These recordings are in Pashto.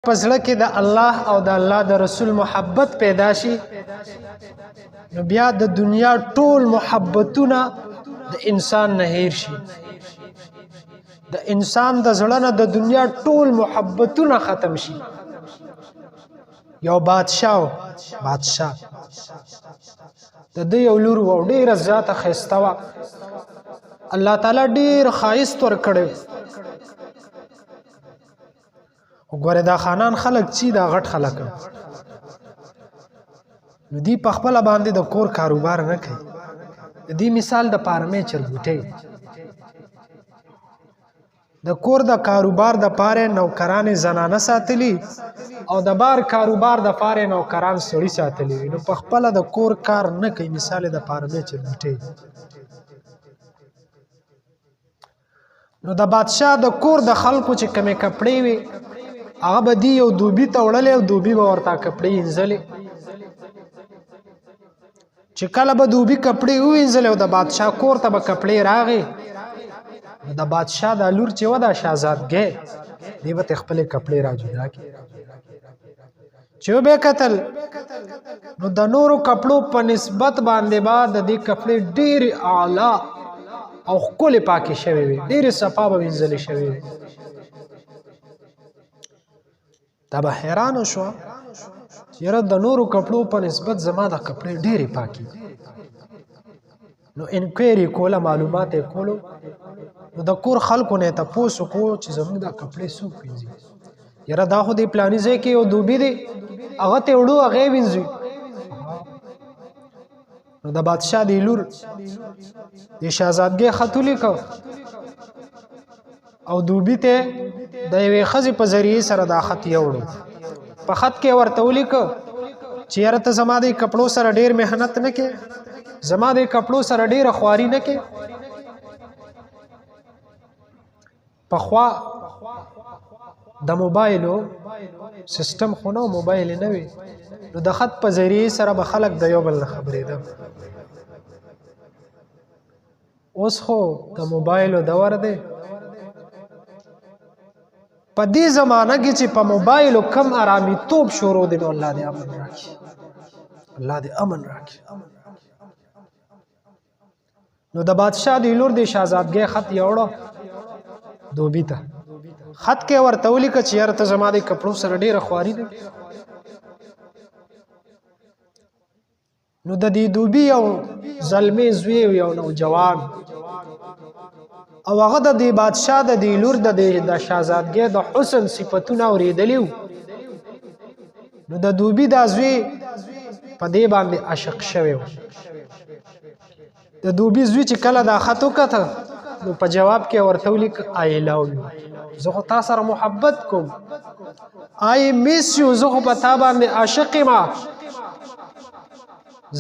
په زړه کې د الله او د الله د رسول محبت پیدا شي، نو بیا د دنیا ټول محبتونه د انسان نه هیر شي. د انسان د زړه نه د دنیا ټول محبتونه ختم شي. یو بادشاه، بادشاه د دې یو لور و، ډیره زیاته ښایسته وه. الله تعالی ډیر ښایست ورکړی. وګوره دا خانان خلک چی دا غټ خلک، نو دی په خپل باندې د کور کاروبار نه کوي. د دې مثال د پارمې چرګوټي، د کور د کاروبار د پاره نوکران زنانه ساتلی او د بار کاروبار د پاره نوکران سړي ساتلی، نو په خپل د کور کار نه کوي. مثال د پارمې چرګوټي. نو د بادشاه د کور د خلکو چې کمې کپړې وي، هغه به دی یو دوبي ته وړلې او دوبي به ورته کپړې انځلې. چې کله به دوبي کپړې وینځلې او د بادشاه کور ته به کپړې راغې، نو د بادشاه د لور چې وه، دا شهزادګۍ، دی به خپلې کپړې را جدا کړي. چې به قتل، نو د نورو کپړو په نسبت باندې با د دې کپړې ډېر اعلی او ښکلې پاکې شوې وي، ډېرې صفا به وینځلې شوې وي. دا به حیران شو چې یاره د نورو کپړو په نسبت زما د کپړې ډېرې پاکې. نو انکوایري کوله، معلومات یې کولو. نو د کور خلکو نه تپوس وکړو چې زموږ دا کپړې څوک وینځي؟ یاره دا خو دې پلاني ځای کې یو دوبي دی، هغه ته وړو، هغه یې وینځي. نو د بادشاه دی لور د شهزادګۍ خط ولیکه او دوبي ته د یوې ښځې په ذریعه سره دا خط یوړو. په خط کې ورته ولیکه چې یاره ته زما د کپړو سره ډیر مهنت نه کې، زما د کپړو سره ډیر خواري نه کې. پخوا د موبایلو سیستم خو نه، موبایل نه وي، نو د خط په ذریعه سره به خلک د یو بل نه خبرېده. اوس خو د موبایلو دور دی. په دې زمانه کې چې په موبایلو کم آرامي توپ شروع دی، نو الله دې امن راکړي، الله دې امن راکړي. نو د بادشاه دی لور دی شهزادګۍ خط یوړو دوبی ته. خط کې ورته ولیکه چې یاره ته زما د کپړو سره ډیره خواري ده. نو د دې دوبي یو زلمی زوی، یو نوجوان، او هغه د دې بادشاه د دې لور د دې د شاهزادګۍ د حسن صفاتونه اورېدلی. نو د دوبي دا زوی په دې باندې عاشق شوی و. د دوبي زوی چې کله دا خط وکته، نو په جواب کې ورته ولیک آی لاو یو، زه خو تا سره محبت کوم، آی میس یو، زه خو په تا باندې عاشق یم،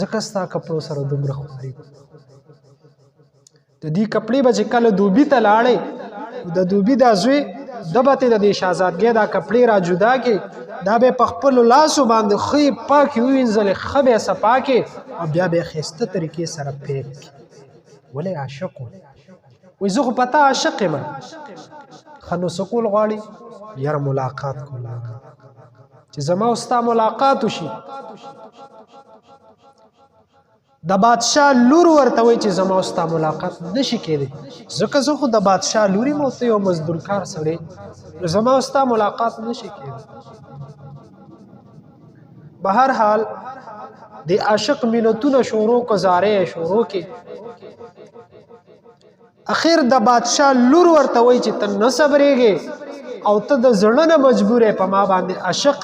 ځکه ستا کپړو سره دومره خواري. د دې کپړې به چې کله دوبي ته لاړې، د دوبي دا زوی د به د دې شهزادګۍ دا کپړې را جدا کې، دا به په خپل لاسو باندې ښې پاکې ووینځلې، ښه به یې صفا کې او بیا به یې ښایسته طریقې سره پیک کړي. ولې عاشق و؟ وایي زه خو په تا عاشق یم. ښه نو څه کول غواړي؟ یاره ملاقات کوله، چې زما او ستا ملاقات وشي. د بادشاه لور ورته وایي چې زما او ستا ملاقات نشي کېدی، ځکه زه خو د بادشاه لور یم او ته یو مزدورکار سړی، نو زما او ستا ملاقات نشي کېدی. بهر حال د عاشق مینتونه شروع کو، زاره شروع کې. اخر د بادشاه لور ورته وایي چې ته نه صبرېږې او ته د زړه نه مجبور په ما باندې عاشق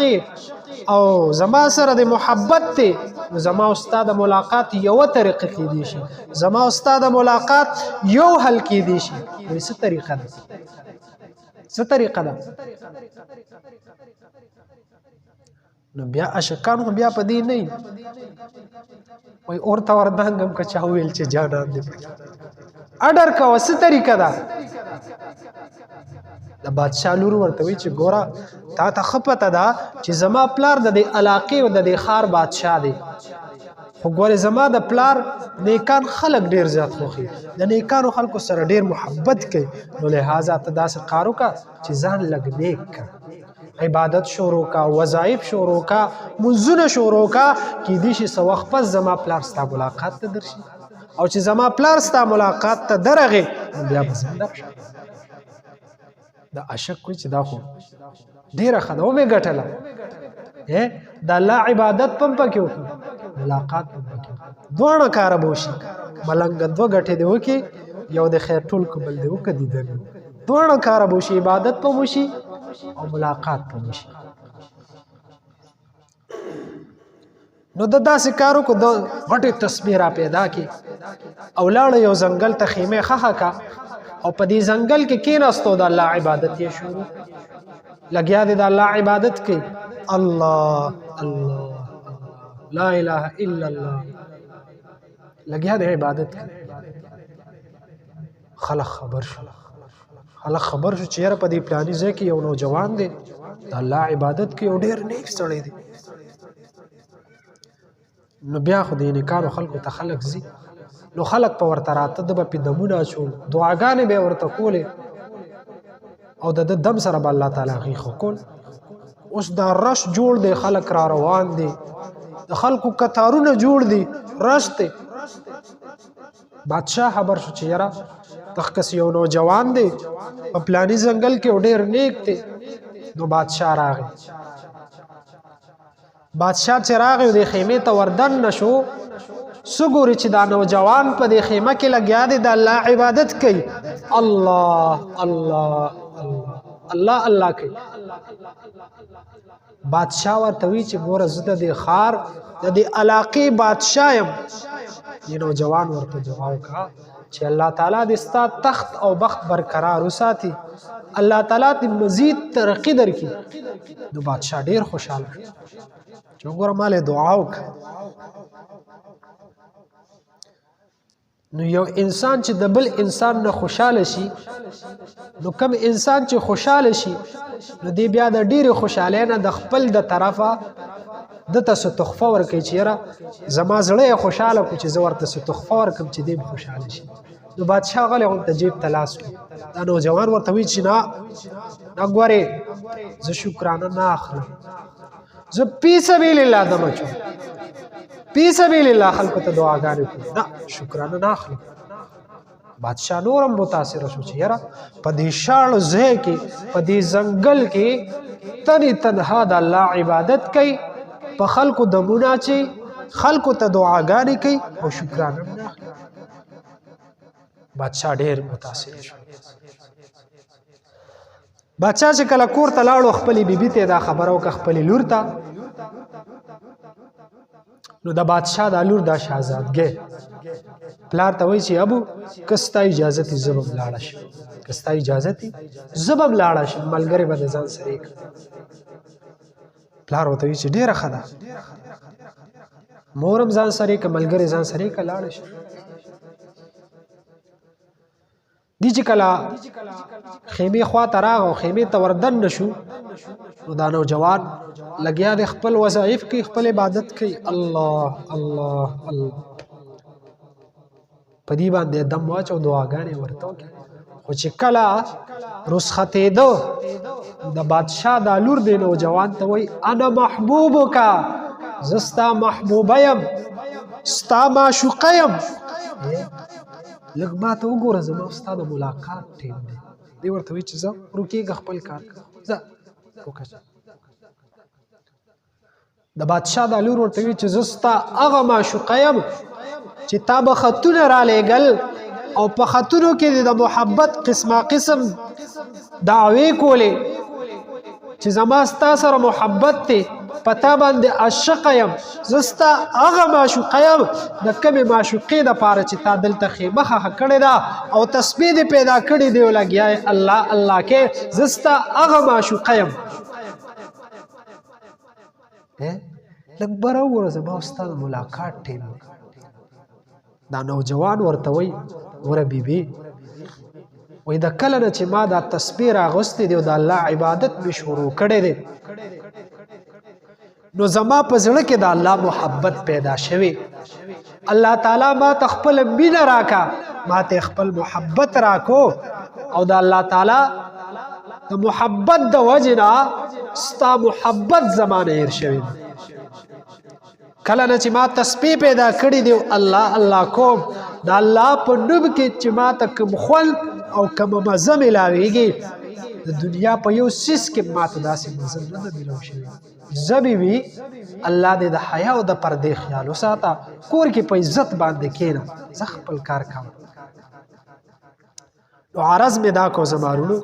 او زما سره د محبت دی، نو زما او ستا د ملاقات یوه طریقه کېدی شي، زما او ستا د ملاقات یو حل کېدی شي. وایي څه طریقه ده؟ څه طریقه ده؟ نو بیا عاشقان خو بیا په دې نه وای، اورته وردانګم که چا ویل چې جانان دې پکې اډر کوه. څه طریقه ده؟ د بادشاه لور ورته وی چې ګوره، تا ته ښه پته ده چې زما پلار د دې علاقې او د دې ښار بادشاه دی، خو ګوره زما د پلار نیکان خلک ډیر زیات خوښي، د نیکانو خلکو سره ډیر محبت کوي، نو لهذا ته داسې کار وکړه چې ځان لږ نیک کړه. عبادت شروع کا، وظایف شروع کا، منځونه شروع کا، کې دې شي څه وخت پس زما پلار ستا ملاقات ته درشي، او چې زما پلار ستا ملاقات ته درغې نو بیا به زه درشم. د عاشق کوي چې دا خو ډیره ښه ده، ومې ګټله، د الله عبادت پم پکې وکړو، ملاقات پم پکې وکړو، دواړه کاره به وشي. ملنګ دوه ګټې دې وکړي، یو د خیر ټول کو بل دې وکړه دیدن، دواړه کاره به وشي، عبادت پم وشي او ملاقات پم وشي. نو د داسې کارو کو د غټې تسبیح را پیدا کی او لاړ یو ځنګل ته، خیمه خخه کا او په دې ځنګل کې کېناستو، د الله عبادت یې شروع، لګیا دی د الله عبادت کوي، الله الله لا اله الا الله، لګیا دی عبادت کوي. خلک خبر شو، خلک خبر شو چې یاره په دې پلاني ځای کې یو نوجوان دی، د الله عبادت کوي او ډېر نیک سړی دی. نو بیا خو د نیکانو خلکو ته خلک ځي، نو خلک په ورته راته، ده به پې دمونه اچول، دعاګانې به یې ورته کولې او د ده دم سره به الله تعالی هغوی ښه کول. اوس دا رش جوړ دی، خلک را روان دي، د خلکو کتارونه جوړ دي، رش دی. بادشاه خبر شو چې یاره دغسې یو نوجوان دی په پلاني ځنګل کې او ډېر نیک دی. نو بادشاه راغی، بادشاه چې راغی د خیمې ته وردن نشو، سګوري چې دا نوجوان په دې خیمه کې لګیا دی د الله عبادت کوي، الله الله الله الله الله کوي. بادشاه ورته وی چې ګوره زه د دې ښار د دې علاقې بادشاه یم. دې نوجوان ورته دعا وکړه چې الله تعالی دې ستا تخت او بخت برقرار وساتي، الله تعالی دې مزید ترقی درکړي. نو بادشاه ډیر خوشاله شو چې وګوره مال دعا وکړه. نو یو انسان چې د بل انسان نه خوشاله شي، نو کم انسان چې خوشاله شي نو دی بیا د ډېرې خوشحالۍ نه د خپل د طرفه د ته څه تحفه ورکوي چې یاره زما زړه یې خوشحاله کړو چې زه ورته څه تحفه ورکړم چې دی هم خوشحاله شي. نو بادشاه غلی غونته جیب ته لاس کړو، دا نوجوان ورته وایي چې نه نه ګورې زه شکرانه نه اخلم، زه پی سبیل الله دم اچوم، پی سبیل الله خلکو ته دعاګانې کوم، نه شکرانه نه اخلم. بادشاه نورم متاثر شو چې یاره په دې شاړ ځای کې په دې ځنګل کې تنی تنها د الله عبادت کوي، په خلکو دمونه چې خلکو ته دعاګانې کوي او شکرانه نه اخلي. بادشاه ډیر متاثر شو. بادشاه چې کله کور ته لاړو خپلې بیبي ته دا خبره وکړه، خپلې لور ته. نو د بادشاه د لور دا شاهزادګۍ پلار ته وایي چې ابو که ستا اجازه وي زه به هم لاړه شم، که ستا اجازه وي زه به هم لاړه شم، ملګری به د ځان سره یې کړم. پلار ورته وایي چې ډېره ښه ده، مور هم ځان سره یې که ملګری ځان سره یې که لاړه شي. دی چې کله خیمه خوا ته راغ او خیمه ته وردن نشو، نو دا نوجوان لګیا دی خپل وظایف کوي، خپل عبادت کوي، الله الله الله، په دې باندې دم واچو، دعاګانې ورته وکړي. خو چې کله رخصتېدو د بادشاه د لور دی نوجوان ته وایي انا محبوبک، زه ستا محبوبه یم، ستا معشوقه یم، لږ ما ته وګوره، زما او ستا د ملاقات ټایم دی. دی ورته وایي چې ځه ورکېږه، خپل کار کوه، ځه وکړه. د بادشاه د لور ورته وایي چې زه ستا هغه معشوقه یم چې تا به خطونه رالېږل او په خطونو کې د محبت قسمه قسم دعوې کولې چې زما ستا سره محبت دی، په تا باندې عاشق یم، زه ستا هغه معشوقه یم د کومې معشوقې دپاره چې تا دلته خیمه ښخه کړې ده او تسبیح دې پیدا کړې دی او لګیا یې الله الله کې، زه ستا هغه معشوقه یم. لږ بره وګوره، زما او ستا د ملاقات ټایم دی. دا نوجوان ورته وایي ګوره بیبي، وایي د کله نه چې ما دا تسبیح راغوستې دی او د الله عبادت مې شروع کړی دی، نو زما په زړه کې د الله محبت پیدا شوی، الله تعالی ما ته خپل مینه راکا، ما ته خپل محبت راکو، او د الله تعالی د محبت د وجې نه ستا محبت زمانه هیر شوی دی. کله نه چې ما تسبیح پیدا کړې دی، الله الله کوم، د الله په نوم کې چې ما ته کوم خوند او کوم مزه ملاویږي، د دنیا په یو سیس کې ما ته داسې مزه نه ده ملاو شوې. زبی وی الله دې د حیا او د پردې خیال وساته، کور کې په عزت باندې کېنه، زه خپل کار کوم. نو عرض مې دا کو زمارونو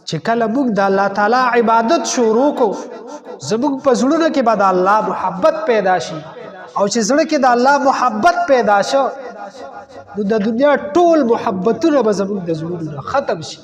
چې کله موږ د الله تعالی عبادت شروع کو، زموږ په زړونو کې به د الله محبت پیدا شي، او چې زړه کې د الله محبت پیدا شو، نو د دنیا ټول محبتونه به زموږ د زړونو ختم شي.